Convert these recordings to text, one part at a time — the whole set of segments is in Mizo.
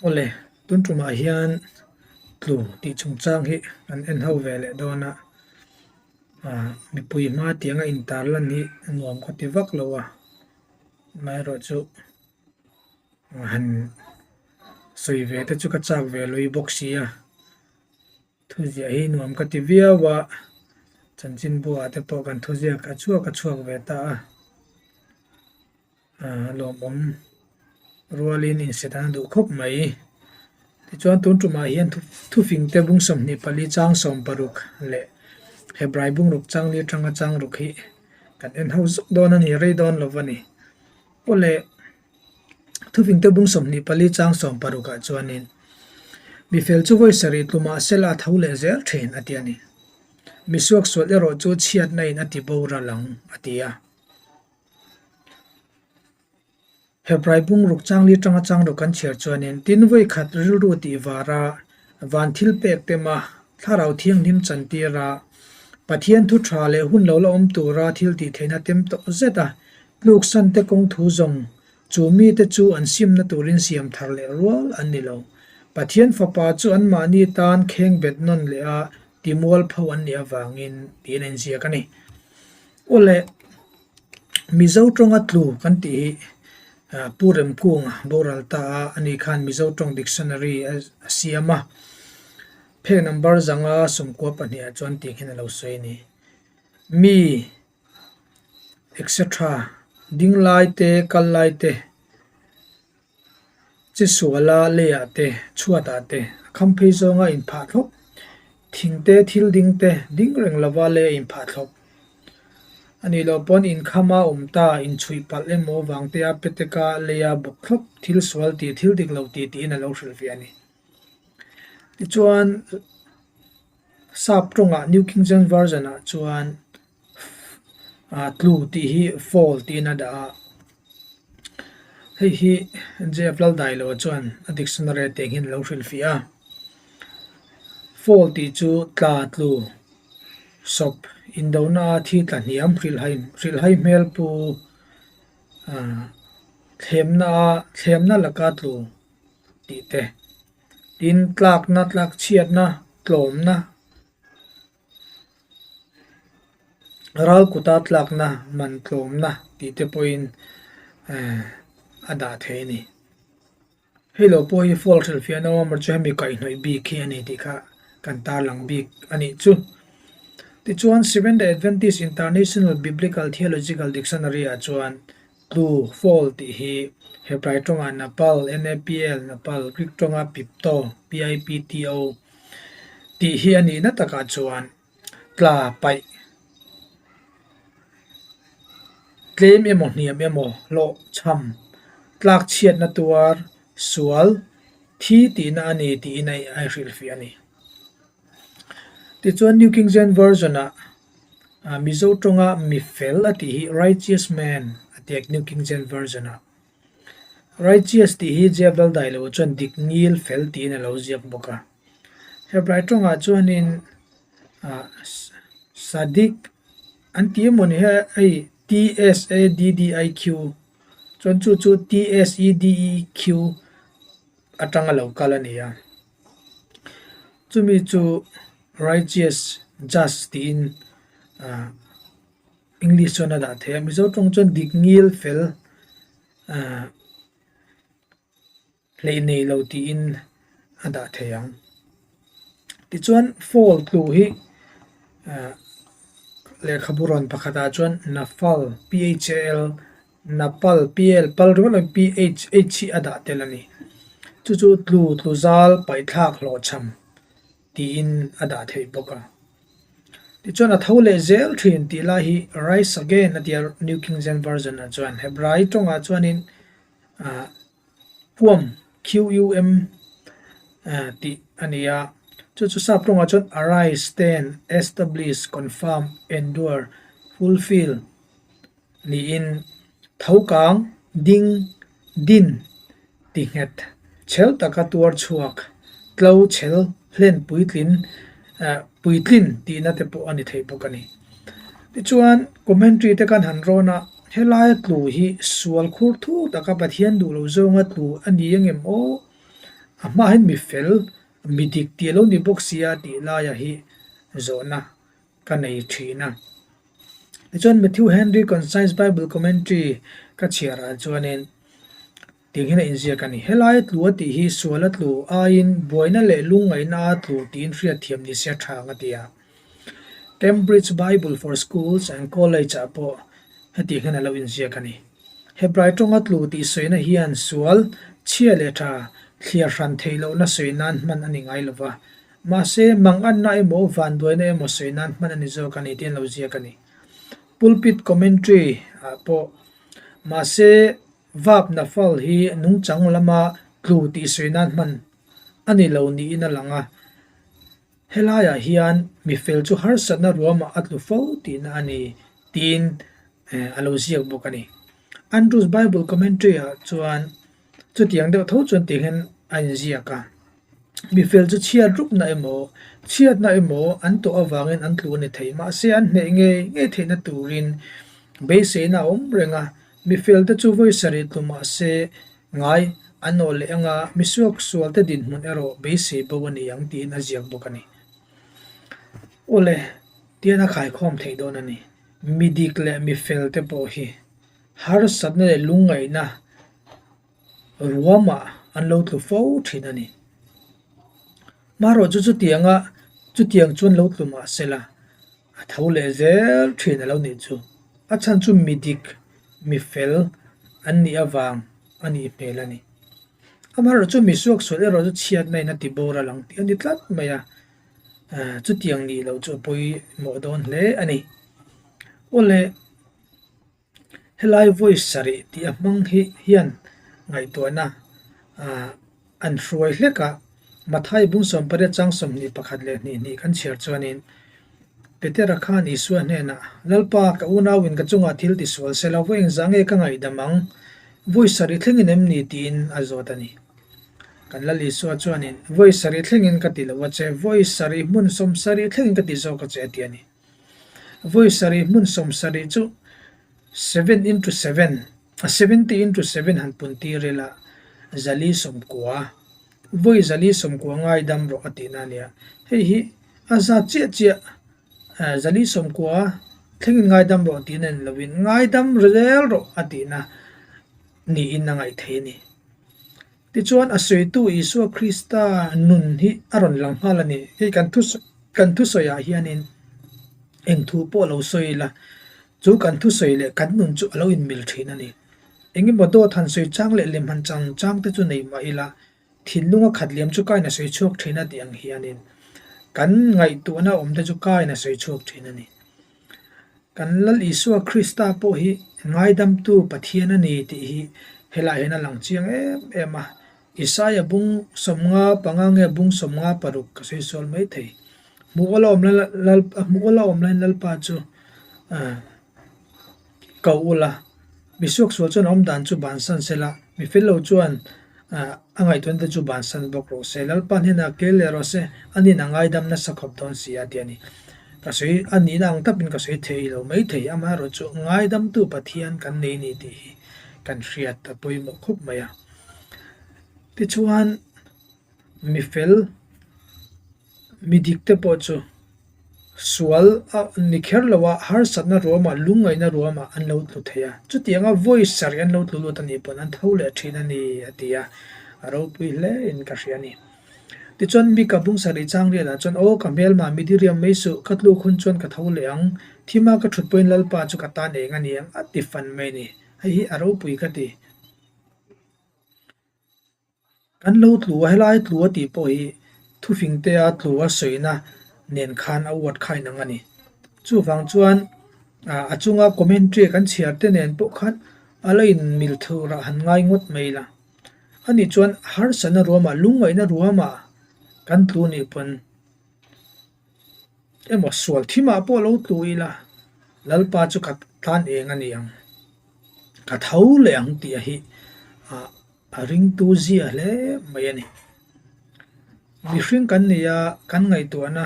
Awle, tun tumah hian tlu tih chungchang hi kan en ho ve leh dawn a, ah mipui hma tianga intar lan hi a nuam ka ti vak lo a, amaherawhchu han sawi ve te chu ka chak ve lui bawk si a. Thuziah hi nuam ka ti viau a, chanchinbu ah te pawh kan thuziak a chhuak a chhuak ve ta a, aaa lawmawm rualin inset an duh khawp mai. Tichuan tun tumah hian thufing te bung 24 chang 60 leh Hebrai bungruk chang li atanga chang ruk hi kan en ho zuk dawn a ni, rei dawn lo a ni. Aw le. Thufingte bung 24 chang 60 ah chuanin, Mi fel chu vawi sarih tlumah sela a tho leh zel thin, a ti a ni. Mi suaksual erawh chu chhiatna in a ti boral ang, a ti a. Hebrai bung ruk chang li tanga chang ruk kan chhiar chuanin, Tin vawi khat rilru tih vara van thil pek tema thlarau thianghlim chantir a, Pathian thu tha leh hun lo la awm tura thil tih theihna tem tawh zet a, Tluksan te kawng thu zawng, chu mite chu an simna turin siam thar leh rual an ni lo. Pathian Fapa chu anmahni tan kheng bet nawn leh a timual pho an nih avangin tiin a inziak a ni. Aw le, Mizo tawnga tlu kan tih hi Pu Remkunga boral ta a, ani khan Mizo tawng dictionary a siam a, phek number 592 ah chuan tih hian a lo sawi a ni. Mi. Etc. Ding lai te, kal lai te, chi suala leiah te, chhuatah te, a kham phei zawnga inphah thlawp, thing te, thil ding te, ding reng lova lei a inphah thlawp. A nih loh pawn inkhama awm ta, inchhuih palh emaw vangtea peteka leia bawk thlawp, thil sual tih, thil dik lo tih tiin a lo hrilh ve a ni. Tichuan, Sap tawngah New King James Version-ah chuan tlu tih hi fall tiin a dah a, hei hi JF Laldailo chuan a dictionary a tih angin a lo hrilhfiah a, fall tih chu tla tlu sawp indona a thi tla hniam hrilhhai hrilhhai hmel pu thlemna thlemna laka tlu tih te tin tlakna tlak chhiatna tlawmna. Ral kuta tlakna man tlawmna tih te pawhin a dah thei a ni. Hei lo pawh hi fall hrilhfiah na awm chu hemi kaihhnawih bik hi a ni tih kha kan tarlang bik a nih chu. Tichuan Seventh-day Adventist International Biblical Theological Dictionary ah chuan tlu, fall, tih hi Hebrai tawngah napal, N-A-P-L, napal, Greek tawngah pipto, P-I-P-T-O, Tih hi a nihna takah chuan tla paih tlem emaw hniam emaw hlawh chham tlak chhiatna tuar sual thi tihna a ni tiin a hrilhfiah a ni. Tichuan New King James Version-ah Mizo tawnga mi fel a tih hi righteous man a ti a New King James Version-ah. Righteous tih hi Jebel dai lo chuan dik ngil fel tiin a lo ziak bawk a. Hebrai tawngah chuanin ah Sadik an ti emaw ni he hei T S A D D I Q chuan chu chu T S E D E Q atanga lo kal a ni a. Chumi chu righteous just tiin ah. English chuan a dah thei a, Mizo tawng chuan dik ngil fel ah hleih nei lo tiin a dah thei ang. Tichuan fall tlu hi ah lehkhabu rawn pakhatah chuan Nafal, P-H-A-L, Napal, P-L, pal ringawt lo in P-H, H hi a dah tel a ni. Chu chu tlu, tlu zal, paihthlak, hlawhchham tiin a dah theih bawk a. Tichuan a tho leh zel thin tih lai hi rise again a tia New King James Version ah chuan Hebrai tawngah chuanin ah Quam, Q-U-M, tih a ni a, chu chu sap tawngah chuan arise, stand, establish, confirm, endure, fulfill niin tho kang, ding, din ti nghet chhel taka tuar chhuak, tlo chhel hlen puitlin puitlin tihna te pawh a ni thei bawk a ni. Tichuan, commentary te kan han rawn a, helaia tlu hi sual khur thur taka Pathian duh lo zawnga tlu a ni angem aw? A hmaah hian mi fel, mi dik tih a lo ni bawk sia tih laia hi zawhna ka nei thin a. Tichuan Matthew Henry Concise Bible Commentary ka chhiarah chuanin Tiang hian a inziak a ni. Helaia tlu a tih hi sual a tlu aiin buaina leh lungngaihna a tlu tiin hriatthiam ni se a tha ang a ti a. Cambridge Bible for Schools and College ah pawh hetiang hian a lo inziak a ni. Hebrai tawnga tlu tih sawina hian sual, chhia leh tha, thliar hran theih lohna sawi nan hman a ni ngai lo va. Mahse, manganna emaw vanduaina emaw sawi nan hman a ni zawk a ni tiin a lo ziak a ni. Pulpit Commentary ah pawh mahse, Vap nafal hi nungchang lama tlu tih sawi nan hman a ni lo niin a lang a, helaiah hian mi fel chu harsatna ruamah a tlu fo tihna a ni tiin a lo ziak bawk a ni. Andrews Bible Commentary-ah chuan chutiang deuh tho chuan tih hian a inziak a, Mi fel chu chhiat rupna emaw, chhiatna emaw an tawh avangin an tlu a ni thei, mahse an hneh ngei ngei theihna turin beiseina a awm reng a, Mi felte chu vawi sarih tlu mah se ngai an awh leh anga mi suaksualte dinhmun erawh beisei bo a ni ang tiin a ziak bawk a ni. Awle, tian a khaikhawm theih dawn a ni. Mi dik leh mi felte pawh hi harsatna leh lungngaihna ruamah an lo tlu fo thin a ni. Marawh chu chutianga chutiang chuan lo tlu mah sela A tho leh zel thin a lo nih chu. A chhan chu mi dik, mi fel an nih avang a nih hmel a ni. Amaherawh chu mi suaksual erawh chu chhiatna in a ti boral ang tih a ni tlat mai a, chutiang nih loh chu a pawimawh dawn hle a ni. Awle. Helai vawi sarih tih a hmang hi hian ngaihtuahna an hruai hlek a, Mathai bung 18 chang 21 leh hnih hnih kan chhiar chuanin Petera khan Isua hnenah, Lalpa, ka unauin ka chungah thil ti sual se lo, vawi engzah nge ka ngaihdam ang? Vawi sarih thlengin em ni? tiin a zawt a ni. Kan Lal Isua chuanin, Vawi sarih thlengin ka ti lo a che, vawi sarih hmun 70 thlengin ka ti zawk a che a ti a ni. Vawi sarih hmun 70 chu seven into seven, 70 into seven han pun tir ila zali 90, vawi zali 90 ngaidam rawh a tihna a nia. Hei hi a zat chiah chiah zali 90 thlengin ngaidam rawh tihna ni lovin ngaidam zel rawh a tihna niin a ngaih theih a ni. Tichuan, a sawitu Isua Krista nun hi a rawn lang nghal a ni. Hei kan thu kan thusawiah hianin eng thu pawh lo sawi ila, chu kan thusawi leh kan nun chu a lo inmil thin a ni. Eng emaw dawt han sawi chang leh lem han chang chang te chu nei mah ila, thinlunga khat liam chu kain a sawi chhuak thin a tih ang hianin kan ngaihtuahna awm te chu kain a sawi chhuak thin a ni. Kan Lal Isua Krista pawh hi ngaidamtu Pathian a ni tih hi helaiah hian a lang chiang em em a. Isaia bung 55 nge bung 56 ka sawi sual mai thei. Hmuh awl a awm lal hmuh awl a awm laiin Lalpa chu ko ula, mi suaksual chuan a awm dan chu bansan sela, mi fel lo chuan A ngaihtuahna te chu bansan bawk rawh se. Lalpa hnenah kir leh rawh se, a nin a ngaidam nasa khawp dawn si a ti a ni. Ka sawi, a nihna ang tapin ka sawi thei lo mai thei, amaherawhchu ngaidamtu Pathian kan nei ni tih hi kan hriat a pawimawh khawp mai a. Tichuan, mi fel, Mi dik te pawh chu sual a ni kher lo a, harsatna ruamah, lungngaihna ruamah an lo tlu thei a. Chutianga vawi sarih an lo tlu lut a nih pawn an tho leh thin a ni, a ti a, a ropui hle in ka hria a ni. Tichuan Mika bung sarih chang riatah chuan, Aw ka hmelma, mi diriam mai suh, ka tluk hun chuan ka tho leh ang, thima ka thut pawhin Lalpa chu ka tan eng a ni ang, a ti fan mai a ni. Hei hi a ropui ka ti. Kan lo tlu a, helai tlu a tih pawh hi thufingtea tlu a sawina nen khan a uat kha inang a ni. Chuvang chuan a chunga commentary kan chhiar te nen pawh khan a la inmil thurah han ngai ngawt mai la. Ani chuan harsatna ruamah, lungngaihna ruamah kan tlu nih pawn emaw sual thimah pawh lo tlu ila Lalpa chu ka tan eng a ni ang, ka tho leh ang tih a hi A ringtu zia hle mai a ni. Mihring kan ni a, kan ngaihtuahna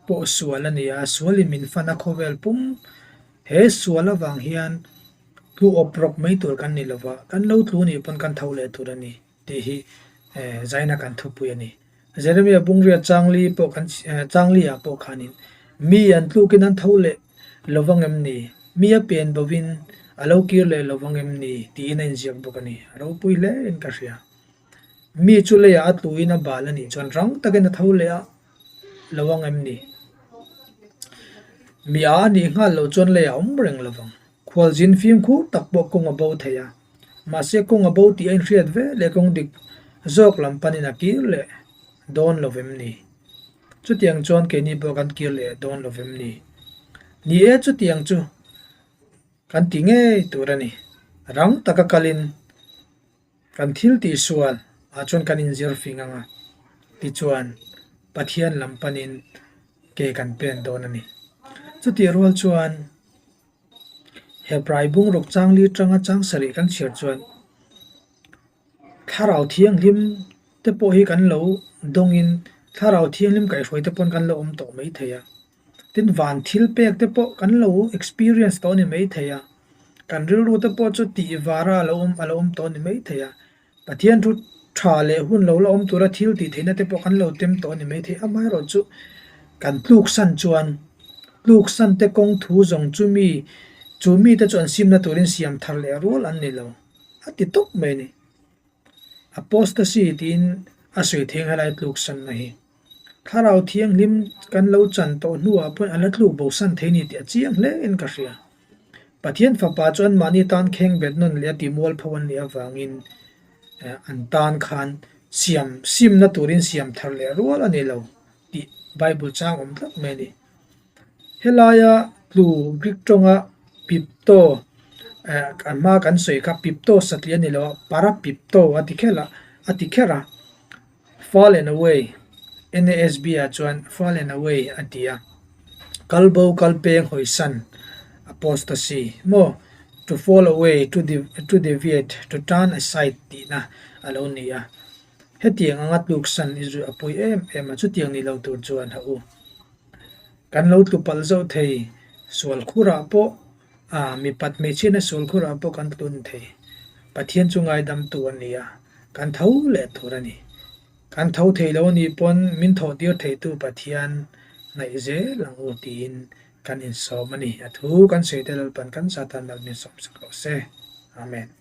pawh sual a ni a, sualin min fan a khawvel pum he sual avang hian tlu awp rawp mai tur kan ni lova, kan lo tlu nih pawn kan tho leh tur a ni tih hi. Zaina kan thupui a ni. Jeremia Bungria changli pawh kan changli ah pawh khanin mi an tlukin an tho leh lo vang em ni? Mi a pen bovin a lo kir leh lo vang em ni? tiin a inziak bawk a ni. A ropui hle in ka hria. Mi chu leiah a tluin a bal a nih chuan rang takin a tho leh a lo ang em ni? Mi a a nih nghal loh chuan leiah a awm reng lo vang. Khualzin fimkhur tak pawh kawng a bo thei a, mahse kawng a bo tih a inhriat ve leh kawng dik zawk lam panin a kir leh dawn lo vem ni? Chutiang chuan keini pawh kan kir leh dawn lo vem ni? Ni e, chutiang chu kan ti ngei tur a ni. Rang taka kalin. Kan thil tih sual ah chuan kan inzir fing ang a, tichuan Pathian lam panin ke kan pen dawn a ni. Chutih rual chuan Hebrai bungruk changli tanga chang sarih kan chhiar chuan Thlarau Thianghlim te pawh hi kan lo dawngin Thlarau Thianghlim kaihhruai te pawn kan lo awm tawh mai thei a. Tin, van thil pek te pawh kan lo experience tawh a ni mai thei a, kan rilru te pawh chu tih vara a lo awm a lo awm tawh a ni mai thei a, Pathian thu tha leh hun lo la awm tura thil tih theihna te pawh kan lo tem tawh a ni mai thei. Amaherawhchu kan tluksan chuan tluksan te kawng thu zawng chu mi chu mite chu an simna turin siam thar leh rual an ni lo a ti tawp mai a ni. Apostasy tiin a sawi thei ang helai tluksanna hi. Thlarau thianghlim kan lo chan tawh hnuah pawhin a la tluk bosan thei ni tih a chiang hle in ka hria. Pathian fapa chu anmahni tan kheng bet nawn leh a ti mualpho an nih avangin an tan khan siam simna turin siam thar leh rual a ni lo tih Bible chang awm tlat mai a ni. Helaia tlu Greek tawnga pipto a hma kan sawi kha pipto satliah a ni lo a, parapipto a ti kher a a ti kher a. Fallen away, NASB ah chuan fallen away a ti a, kal bo kal peng hawisan, apostasy, maw, to fall away, to to deviate, to turn aside tihna a lo ni a. Hetiang anga tluksan i zu a pawi em em a, chutiang ni lo tur chuan ha u. Kan lo tlu palh zauh thei, sual khurah pawh a mipat hmeichhiatna sual khurah pawh kan tlun thei. Pathian chu ngaidamtu a ni a, kan tho leh tur a ni. Kan tho thei lo anih pawn min thawh tir theitu Pathian ngaih zel ang u tiin kan insawm a ni. A thu kan sawi te Lalpan kan Satan Lal min sawmsak rawh se. Amen.